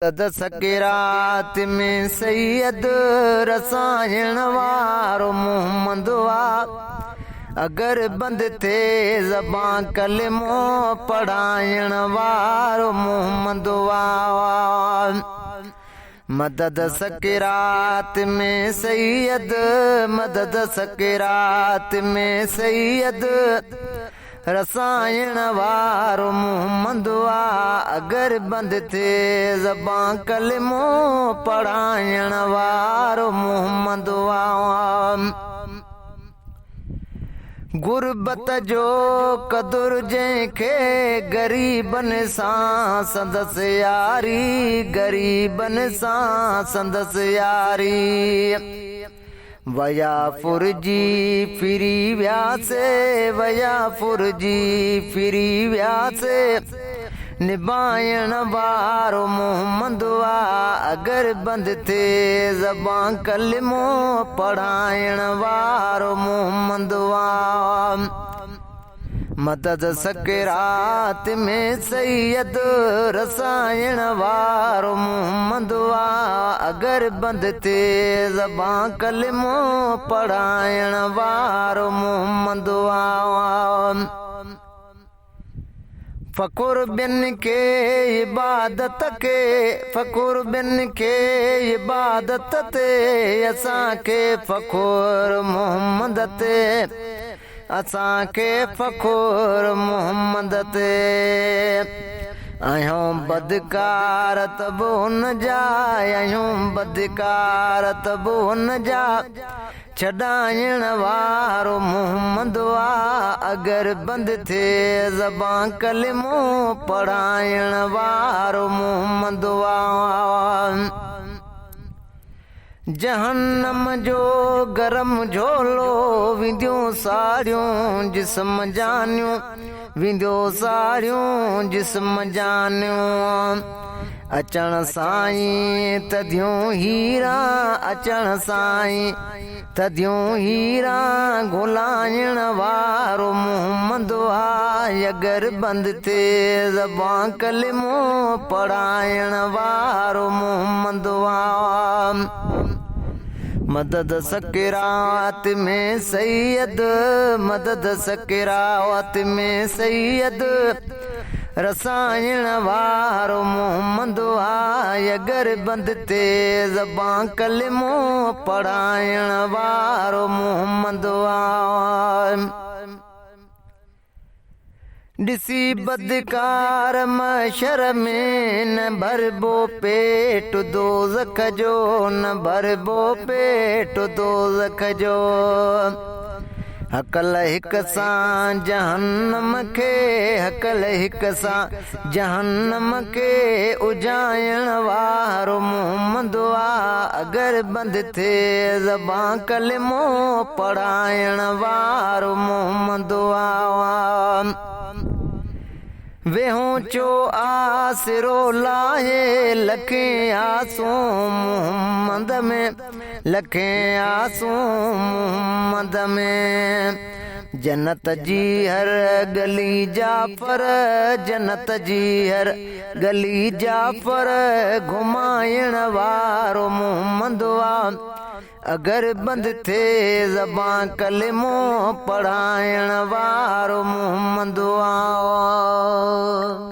مدد سڪرات ۾ سيد رسائڻ وارو محمد آ، اگر بند ٿئي زبان ڪلمو پڙهائڻ وارو محمد آ. مدد سڪرات ۾ سيد، مدد سڪرات ۾ سيد رسائڻ وارو محمد آ، اگر بند ٿئي زبان ڪلمو پڙهائڻ وارو محمد آ. غربت جو قدر جنهن کي غريبن سان سندس ياري، غريبن سان سندس ياري. ويا ڦرجي ڦري وياسي، ويا ڦرجي ڦري وياسي، نڀائڻ وارو محمد آ، اگر بند ٿئي زبان ڪلمو پڙهائڻ وارو محمد آ. مدد سڪرات ۾ سيد رسائڻ وارو محمد آ، اگر بند ٿئي زبان ڪلمو پڙهائڻ وارو محمد آ. فخر ٻين کي عبادت کي، فخر ٻين کي عبادت تي، اسان کي فخر محمد تي، اسان کي فخر محمد تي. آهيون بدڪار ته به هن جا، آهيون بدڪار ته به هن جا، ڇڏائڻ وارو محمد آ، اگر بند ٿئي زبان ڪلمو پڙهائڻ وارو محمد آ. جهنم جو گرم جهولو وينديون ساڙيون جسم جانيون، وينديو ساڙيون جسم جانيون. اچڻ سائين ٿڌيون هيرا، اچڻ سائين ٿڌيون هيرا، گهلائڻ وارو محمد آ، اگر بند ٿئي زبان ڪلمو پڙهائڻ وارو محمد آ. مدد سڪرات ۾ سيد، مدد سڪرات ۾ سيد رسائڻ وارو محمد آ، اگر بند ٿئي زبان ڪلمو پڙهائڻ وارو محمد آ. ڏسي بدڪار محشر ۾ نه ڀربو پيٽ دوزخ جو، نه ڀربو پيٽ دوزخ جو. هڪل هڪ سان جهنم کي، هڪل هڪ سان جهنم کي اجائڻ وارو محمد آ، اگر بند ٿئي زبان ڪلمو پڙهائڻ وارو محمد آ. ويهون چو آسرو لاهي لکين آسون محمد ۾، لکين آسون محمد ۾. جنت جي هر ڳلي جعفر، جنت جي هر ڳلي جعفر گهمائڻ وارو محمد آ، اگر بند ٿئي زبان ڪلمو پڙهائڻ وارو محمد آ.